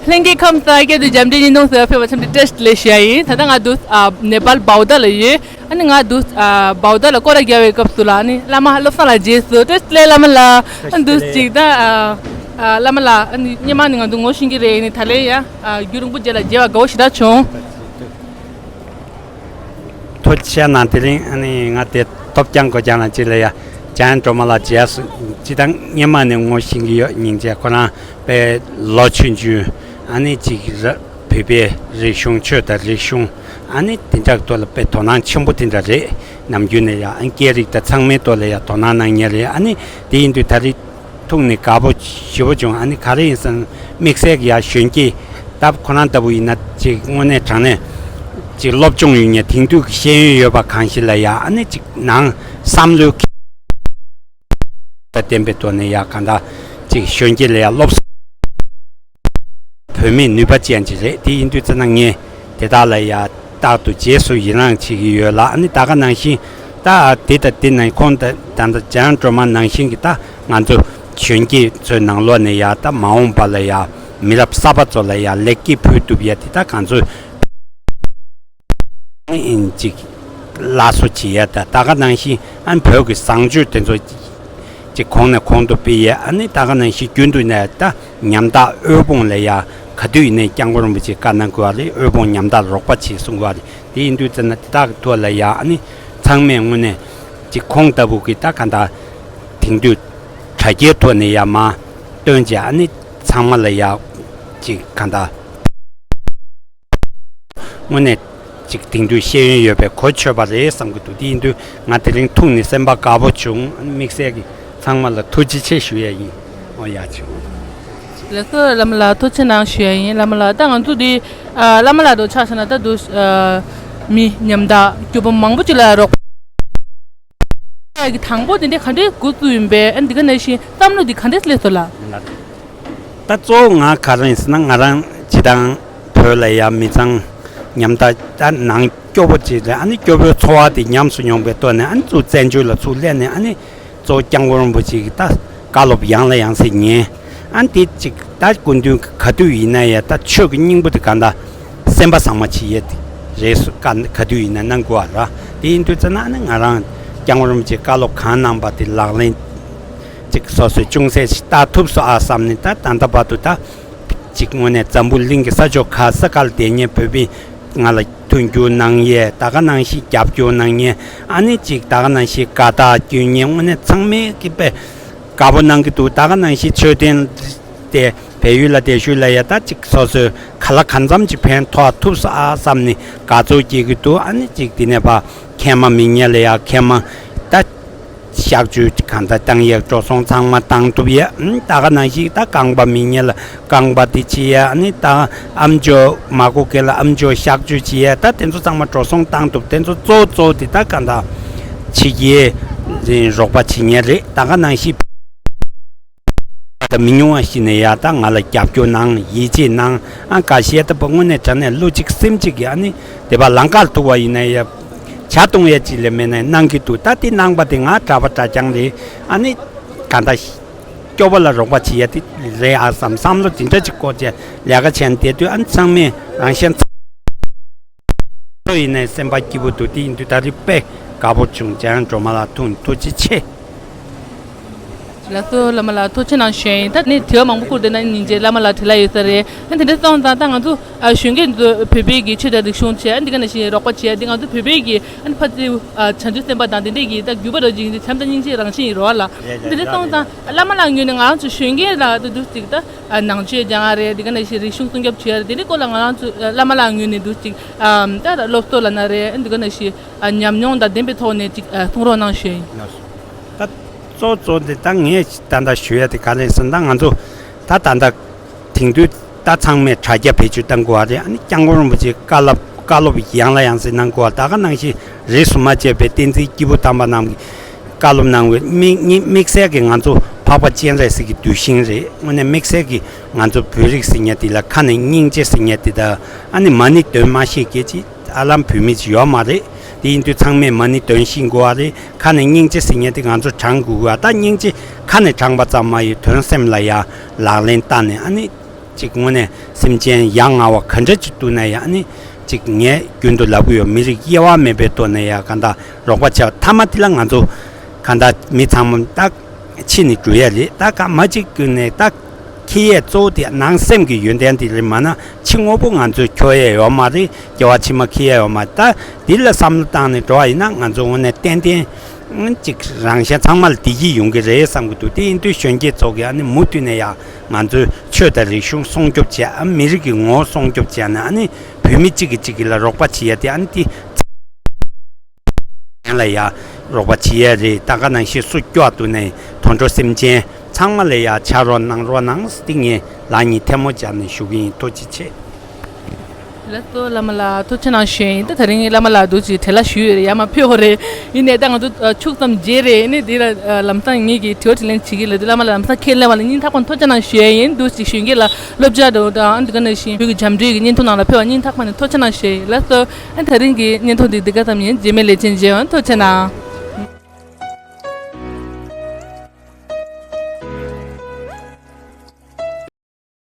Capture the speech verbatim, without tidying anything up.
ལྷན་རྒྱས་ཁམས་བཟང་། སྐྱབས་མགོན་འཇམ་བསྒྲུན་བརྙན་ཐུང་གསར་པར་ཕེབས་པ་ཆེད་དུ་བཀྲ་ཤིས་བདེ་ལེགས་ཞུ་ཡ་ཡིན། ད་ལྟ་ང་འདུག་ཨ་ནེ་པཱལ་བའོ་ཏཱ་ལ་ཡོད། ཨ་ནི་ང་འདུག་ཨ་བའོ་ཏཱ་ལ་སྐོར་ར་རྒྱག་པའི་སྐབས་སུ་ལ་ཨ་ནི་བླ་མ་བློ་བཟང་ལགས་རྗེས་སུ་བཀྲ་ཤིས་བདེ་ལེགས་བླ་མ་ལགས། ཨ་འདུག་ཅིག་ད་ཨ་ཨ་བླ་མ་ལགས། ཨ་ནི་སྔོན་མ་ནས་ང་འདུག་ངོ་ཤེས་ཀྱི་རེད། ཨ་ནི་ད་ལན་ཡ་ཨ་རྒྱུན་རིང་པོ་རྗེས་ལ་མཇལ་བ་དགའ་བོ་ཞེ་དྲག་བྱུང་། ཐུགས་རྗེ་ཆེ་གནང་། དེ་རིང་ཨ་ནི་ང་དེ་ཐོབ་རྐྱང་གོ་རྐྱང་ལ་ཅིག་ལ་ཡ་འཇམ་དབྱངས་སྒྲོལ་མ་ལགས་མཇལ་སོང་། སྤྱིར་བཏང་སྔོན་མ་ནས་ངོ་ཤེས་ཀྱི་ཡོད། སྙིང་རྗེ། ཁོ་རང་དཔེ་ལོ་ཆུང་ཆུང་ཨ་ནི་ཅིག་ར་བོད་པའི་རིག་གཞུང་། ཆོས་དང་རིག་གཞུང་ཨ་ནི་དེ་འདྲ་ཐོག་ལ་དཔེ་དོ་སྣང་ཆེན་པོ་དེ་འདྲ་རེད། ནམ་རྒྱུན་ནས་ཡ་ཨ་ནི་སྐད་རིགས་དང་ཚང་མའི་ཐོག་ལ་ཡ་དོ་སྣང་གནང་མཁན་རེད། ཨ་ནི་དེ་ཡིན་དུས་ད་རེས་ཐུག་ནས་དགའ་པོ་ཞེ་པོ་བྱུང་། ཨ་ནི་ག་རེ་ཡིན་ཟེར་ན་དམིགས་བསལ་གྱི་ཡ་གཞོན་སྐྱེས་ད་ཁོ་རང་ལྟ་བུ་ཡིན་ན་ཅིག་དངོས་གནས་དྲང་གནས་ཅིག་སློབ་སྦྱོང་ཡོད་མཁན། དེང་དུས་ཀྱི་ཤེས་ཡོན་ཡོད་པ་གང་ཞིག་ལ་ཡ་ཨ་ནི་ཅིག་ནང་བསམ་བློའི་དང་ལྡན་པའི་ཐོག་ནས་ཡ་གང་ལྟར་ཅིག་གཞོན་སྐྱེས་ལ་ཡ་སློབ་གསོ། བོད་མིའི་ནུས་པ་ཅན་ཅིག་རེད། དེ་ཡིན་དུས་ཙམ་ན་ངས་དེ་དག་ལ་ཡ་རྟག་ཏུ་རྗེས་སུ་ཡི་རངས་བྱེད་ཀྱི་ཡོད་ལ། ཨ་ནི་ད་ག་ནང་བཞིན་ད་དེ་དང་དེ་ནང་ཁོང་ད་ད་ལྟ་འཇམ་དབྱངས་སྒྲོལ་མ་ནང་བཞིན་གྱི་ད་ང་ཚོ་གཞོན་སྐྱེས་ཚོའི་ནང་ལོགས་ནས་ཡ་ད་མ་འོངས་པ་ལ་ཡ་མི་རབས་གསར་པ་ཚོ་ལ་ཡ་ལེགས་སྐྱེས་ཕུལ་ཐུབ་ཡ་དེ་ད་གང་ཚོད་ཅིག་སླར་གསོ་བྱེད་ཡ། ད་ད་ག་ནང་བཞིན་ཨ་ནི་བོད་ཀྱི་བཟང་སྤྱོད་དེ་ཚོ་ཅིག་གོང་ནས་གོང་དུ་སྤེལ་ཡས། ཨ་ནི་ད་ག་ནང་བཞིན་རྒྱུན་དུ་ནས་ད་ཉམ་ཐག་དབུལ་ཕོངས་ལ་ཡ་ག་དུས་ཡིན་ནའི་སྐྱབས་མགོན་རིན་པོ་ཆེས་བཀའ་གནང་དགོས་པ་རེད། དབུལ་ཕོངས་ཉམ་ཐག་ལ་རོགས་པ་བྱེད་གསུང་དགོས་པ་རེད། དེ་ཡིན་དུས་ཙམ་ན་དེ་དག་གི་ཐོག་ལ་ཡ་ཨ་ནི་ཚང་མས་དངོས་གནས་ཅིག་ཁོང་ལྟ་བུ་གི་ད་ག་འདྲ་དེང་དུས་དྲ་རྒྱའི་ཐོག་ནས་ཡ་མར་བཏོན་བྱས། ཨ་ནི་ཚང་མ་ལ་ཡ་ཅིག་ག་འདྲ། དངོས་གནས་ཅིག་དེང་དུས་ཤེས་ཡོན་ཡོད་པའི་གོ་ཆོད་པ་རེད་བསམ་གྱི་འདུག་དེ་ཡིན་དུས་ང་དེ་རིང་ཐུག་ནས་སེམས་པ་དགའ་པོ་བྱུང་། དམིགས་བསལ་གྱི་ཚང་མ་ལ་ཐུགས་རྗེ་ཆེ་ཞུ་ཡ་ཡིན། ཨོ་ཡ་ཆུ། ལགས་སོ་བླ་མ་ལགས། ཐུགས་རྗེ་གནང་ཞུ་ཡ་ཡིན། བླ་མ་ལགས། ད་ང་ཚོ་འདི་ཨ་བླ་མ་ལགས་དང་ཆ་བཞག་ན་ད་དུ་ཨ་མི་ཉམ་ཐག་སྐྱོ་པོ་མང་པོ་ཅིག་ལ་རོགས་པ་གི་དང་པོ་དེ་འདྲ་ག་འདྲའི་འགོ་བཙུགས་ཡིན་པས། ཨ་འདི་ག་ནང་བཞིན་བསམ་བློ་འདི་ག་འདྲས་སླེབས་སོང་ལགས། ད་གཙོ་བོ་ང་ག་རེ་ཡིན་ཟེར་ན། ང་རང་སྤྱིར་བཏང་བོད་ལ་ཡ་མི་ཚང་ཉམ་ཐག་ད་ནང་སྐྱོ་པོ་ཅིག་རེད། ཨ་ནི་སྐྱོ་པོའི་འཚོ་བ་དེ་ཉམས་སུ་མྱོང་པའི་ཐོག་ནས། ཨ་ནི་ཚུར་བཙན་བྱོལ་ལ་ཚུར་སླེབས་ནས། ཨ་ནི་གཙོ་བོ་སྐྱབས་མགོན་རིན་པོ་ཆེ་གི་ད་བཀའ་སློབ་ཡང་ལ་ཡང་སེ་ཉན། ཨ་ནི་དེ་ཅིག་ད་སྐུ་མདུན་ག་དུས་ཡིན་ན་ཡ་ད་ཆོས་ཀྱི་སྙིང་པོ་དེ་ག་འདྲ་སེམས་པ་ཟང་མ་བྱེད་ཡས་དེ་རེད་སོ། བཀའ་ག་དུས་ཡིན་ན་གནང་དགོས་པ་ར། དེ་ཡིན་དུས་ཙམ་ན་ཨ་ནི་ང་རང་སྐྱབས་མགོན་རིན་པོ་ཆེ་བཀའ་སློབ་གང་གནང་པ་དེ་ལག་ལེན་ཅིག་སོ་སོས་ཅུང་ཟད་ཞིག་བལྟ་ཐུབ་སོང་ཨ་བསམ་ནས། ད་ད་ལྟ་བར་དུ་ད་ཅིག་དངོས་གནས་འཛམ་བུ་གླིང་གི་ས་ཕྱོགས་ག་ས་ག་ལ་བསྡད་མཁན་བོད་མི་ང་ལ་མཐུན་འགྱུར་གནང་ཡས། ད་ག་ནང་བཞིན་རྒྱབ་སྐྱོར་གནང་མཁན། ཨ་ནི་ཅིག་ད་ག་ནང་བཞིན་དགའ་རྟགས་སྐྱོན་མཁན། དངོས་གནས་ཚང་མས་ཀྱི་དཔེ་དགའ་པོ་གནང་གི་འདུག་ད་ག་ནང་བཞིན་མཆོད་རྟེན་དེ་བལ་ཡུལ་ལ་བསྡད་ཤུལ་ལ་ཡ་ད་ཅིག་སོ་སོས་ག་ལ་གང་འཚམ་ཅིག་ཕན་ཐོགས་ཐུབ་སོང་ཨ་བསམ་ནས་དགའ་ཚོར་སྐྱེ་གི་འདུག་ཨ་ནི་ཅིག་དེ་ནས་ཕར་མཁལ་མ་མེད་མཁན་ལ་ཡ་མཁལ་མ་ད་གཤག་བཅོས་གང་ལྟར་བཏང་ཡས། འགྲོ་སོང་ཚང་མ་བཏང་ཐུབ་ཡས། ཨ་ནི་ད་ག་ནང་བཞིན་ད་རྐང་པ་མེད་མཁན་ལ་རྐང་པ་དེ་བྱེད་ཡས། ཨ་ནི་ད་ཨམ་ཅོག་མ་གོ་མཁན་ལ་ཨམ་ཅོག་གཤག་བཅོས་བྱེད་ཡས། ད་དེ་ཚོ་ཚང་མ་འགྲོ་སོང་བཏང་ཐུབ། དེ་ཚོ་གཙོ་བོ་གཙོ་བོ་དེ་ད་ག་འདྲ་ཕྱི་རྒྱལ་རོགས་པ་བྱེད་མཁན་རེད། ད་ག་ནང་བཞིན་ད་མི་ཉུང་བ་ཞིག་ནས་ཡ་ད་ང་ལ་རྒྱབ་སྐྱོར་གནང་། ཡིད་ཆེས་གནང་། ཨ་འགའ་ཤས་ད་པ་དངོས་གནས་དྲང་གནས་བློ་གཅིག་སེམས་གཅིག་གིས་ཨ་ནི་དེ་པ་ལང་ཀར་ཐུག་པ་ཡིན་ན་ཡ་ཇ་བཏུང་ཡས་ཅིག་ལས་མེད་ན་གནང་གི་འདུག་ད་དེ་གནང་པ་དེ་ང་གྲྭ་པ་གྲྭ་རྐྱང་རེད། ཨ་ནི་ག་འདྲ་སྐྱོ་པོ་ལ་རོགས་པ་བྱེད་ཡ་དེ་རེད་ཨ་བསམ། བསམ་བློ་དེ་འདྲ་ཅིག་བསྐོར་བྱས་ལས་ཀ་བྱས་ནས་བསྡད་དུས། ཨ་ནི་ཚང་མས་རང་གཞན་ཚང་མ་ཡིན་ནའི་སེམས་པ་སྐྱིད་པོ་འདུག་དེ་ཡིན་དུས་ད་རེས་དཔེ་དགའ་པོ་བྱུང་། འཇམ་དབྱངས་སྒྲོལ་མ་ལགས་ཐུགས་ཐུགས་རྗེ་ཆེ། ལགས་སོ་བླ་མ་ལགས། ཐུགས་རྗེ་གནང་ཞུ་ཡ་ཡིན། ད་ནི་དྲི་བ་མང་པོ་བསྐུར་བསྡད་ན་སྙིང་རྗེ། བླ་མ་ལགས་དྲི་ལ་ཡོད་ས་རེད། ཨ་དེ་འདྲ་སོང་ཙང་ད་ང་ཚོ་ཨ་གཞོན་སྐྱེས་ཚོ་བོད་པའི་གི་ཆོས་དང་རིག་གཞུང་བྱས། ཨ་འདི་ག་ནང་བཞིན་རོགས་པ་བྱས། འདི་ང་ཚོ་བོད་པའི་གི་ཨ་ནི་ཕ་ཚིའི་ཨ་བྱང་ཆུབ་སེམས་དཔའ་དང་དེ་འདྲས་ཀྱི་ད་བརྒྱུད་པ་རོ་ཅིག་ཡིན་ཏེ། བྱམས་དང་སྙིང་རྗེ་རང་བཞིན་ཡིན་རོགས་ལ། ཨ་དེ་འདྲ་སོང་ཙང་བླ་མ་ལགས་ངོས་ནས་ང་རང་ཚོ་གཞོན་སྐྱེས་ལ་ད་འདུག་ཅིག་ད་ཨ་ནང་ཆོས་སྦྱང་ཡ་རེད། འདི་ག་ནང་བཞིན་རིག་གཞུང་སྲུང་སྐྱོབ་བྱེད་ཡ་རེད། དེ་འདྲའི་སྐོར་ལ་ང་རང་ཚོ་ཨ་བླ་མ་ལགས་ངོས་ནས་འདུག་ཅིག་ཨ་ད་སློབ་གསོ་ལབ་ན་རེད། ཨ་འདི་ག་ནང་བཞིན་ཨ་ཉམས་མྱོང་དང་ལྡན་པའི་ཐོག་ནས་ཅིག་ཨ་གསུང་རོགས་གནང་ཞུ་ཡ་ཡིན། ད་གཙོ་གཙོ་འདི་ད་ངས་ད་ལྟ་ཞུ་ཡ་དེ་ག་རེ་ཟེར་ན། ད་ང་ཚོ་ད་ད་ལྟ་དེང་དུས་ད་ཚང་མས་དྲ་རྒྱ་བེད་སྤྱོད་གཏང་དགོས་པ་རེད། ཨ་ནི་སྐྱབས་མགོན་རིན་པོ་ཆེའི་བཀའ་སློབ་བཀའ་སློབ་ཡང་ལ་ཡང་སེ་གནང་དགོས་པ། ད་ག་ནང་བཞིན་རིས་སུ་མ་ཆད་པའི་བསྟན་འཛིན་སྐྱེས་བུ་དམ་པ་རྣམས་ཀྱིས་བཀའ་སློབ་གནང་བའི་དམིགས་དམིགས་དམིགས་བསལ་གྱི་ང་ཚོ་འཕགས་པ་སྤྱན་རས་གཟིགས་ཀྱི་གདུལ་ཞིང་རེད། དངོས་གནས་དམིགས་བསལ་གྱི་ང་ཚོ་བོད་རིགས་ཟེར་མཁན་དེ་ལ་ཁ་ནས་སྙིང་རྗེ་ཟེར་མཁན་དེ་དང་། ཨ་ནི་མ་ཎི་འདོན་མ་ཤེས་མཁན་ཅིག་ཧ་ལམ་བོད་མི་ཅིག་ཡོད་མ་རེད། དེ་ཡིན་དུས་ཚང་མས་མ་ཎི་འདོན་ཤེས་དགོས་པ་རེད། ཁ་ནས་སྙིང་རྗེ་ཟེར་མཁན་དེ་ང་ཚོ་བགྲང་དགོས་པ། ད་སྙིང་རྗེ་ཁ་ནས་བགྲངས་པ་ཙམ་མ་ཡིན། དོན་སེམས་ལ་ཡ་ལག་ལེན་བསྟར་ནས། ཨ་ནི་ ཅིག་དངོས་གནས་སེམས་ཅན་ཡ་ང་བ་ག་འདྲ་ཅིག་འདུག་ན་ཡང་ནི་ཅིག་ངས་རྒྱུན་དུ་ལབ་གི་ཡོད། མི་རིགས་དབྱེ་བ་མེད་པའི་ཐོག་ནས་ཡ་ག་འདྲ་རོགས་པ་བྱས་པ་མཐའ་མ་དེ་ལ་ང་ཚོ་ག་འདྲ་མི་ཚང་མ་ད་ཕྱི་ནས་འགྲོ་ཡ་རེད། ད་ག་མ་ཅིག་ཀུན་ནས་ད་ཁེ་ཡས་གཙོ་བོ་དེ་ནང་སེམས་ཀྱི་ཡོན་ཏན་དེ་རེད། མ་ན་ཕྱི་དངོས་པོ་ང་ཚོས་ཁྱོ་ཡས་ཡོད་མ་རེད། སྐྱེ་བ་ཕྱི་མ་ཁེ་ཡས་ཡོད་མ་རེད། ད་དེ་ལ་བསམ་བློ་བཏང་ནས་འགྲོ་བ་ཡིན་ན་ང་ཚོ་དངོས་གནས་ཏན་ཏན་ཅིག་རང་གཞན་ཚང་མ་ལ་བདེ་སྐྱིད་ཡོང་གི་རེད་བསམ་གི་འདུག་དེ་ཡིན་དུས་གཞོན་སྐྱེས་ཚོ་གིས་ཨ་ནི་མུ་མཐུད་ནས་ཡ་ང་ཚོའི་ཆོས་དང་རིག་གཞུང་སྲུང་སྐྱོབ་བྱས། ཨ་མི་རིགས་ཀྱི་ངོ་བོ་སྲུང་སྐྱོབ་བྱས་ནས་ཨ་ནི་བོད་མི་གཅིག་གིས་གཅིག་གི་ལ་རོགས་པ་བྱེད་ཡ་དེ་ཨ་ནི་དེ་ལ་ཡ་རོགས་པ་བྱེད་ཡ་རེད། ད་ག་ནང་བཞིན་སུ་སྐྱོ་བ་འདུག་ནའི་དོན་གྲུབ་སེམས་ཅན་ཚང་མ་ལ་ཡ་ཕྱག་རོགས་གནང་རོགས་གནང་ཟེར་ཏེ་ངས་ལག་གཉིས་ཐལ་མོ་སྦྱར་ནས་ཞུ་གི་ཡིན། ཐུགས་རྗེ་ཆེ། ལགས་སོ་བླ་མ་ལགས་ཐུགས་རྗེ་གནང་ཞུ་ཡ་ཡིན། ད་དེ་རིང་བླ་མ་ལགས་འདུག་ཅིག་བྲེལ་བ་ཞུས་ཡོད་རེད། ཡར་མར་ཕེབས་ཡོད་རེད། ཡིན་ནའི་ད་ང་ཚོ་ཨ་ཆུག་ཙམ་རྗེས་རེད། ཡིན་ནའི་འདི་ལ་ཨ་ལམ་སང་ངེད་ཀྱིས་དྲི་བ་དྲིས་ལན་བྱེད་ཀྱི་ལ། འདི་བླ་མ་ལགས་ལམ་སང་ཁས་ལེན་པ་ལ་སྙིང་ཐག་པ་ནས་ཐུགས་རྗེ་གནང་ཞུ་ཡ་ཡིན། འདུག་ཅིག་གཞོན་སྐྱེས་ལ་སློབ་སྦྱོང་འདྲ་བོ་དང་འདི་ག་ནང་བཞིན་བོད་ཀྱི་བྱམས་སྒྲིག་གི་བརྙན་ཐུང་ནང་ལ་ཕེབས་པ་སྙིང་ཐག་པ་ནས་ཐུགས་རྗེ་གནང་ཞུ་ཡ་ཡིན། ལགས་སོ། ཨ་དེ་རིང་གི་བརྙན་ཐུང་འདི་འདི་ག་ཙམ་ཡིན། རྗེས་མའི་ལེ་ཚན་མཇལ་ཡོང་། ཐུགས་རྗེ་གནང་།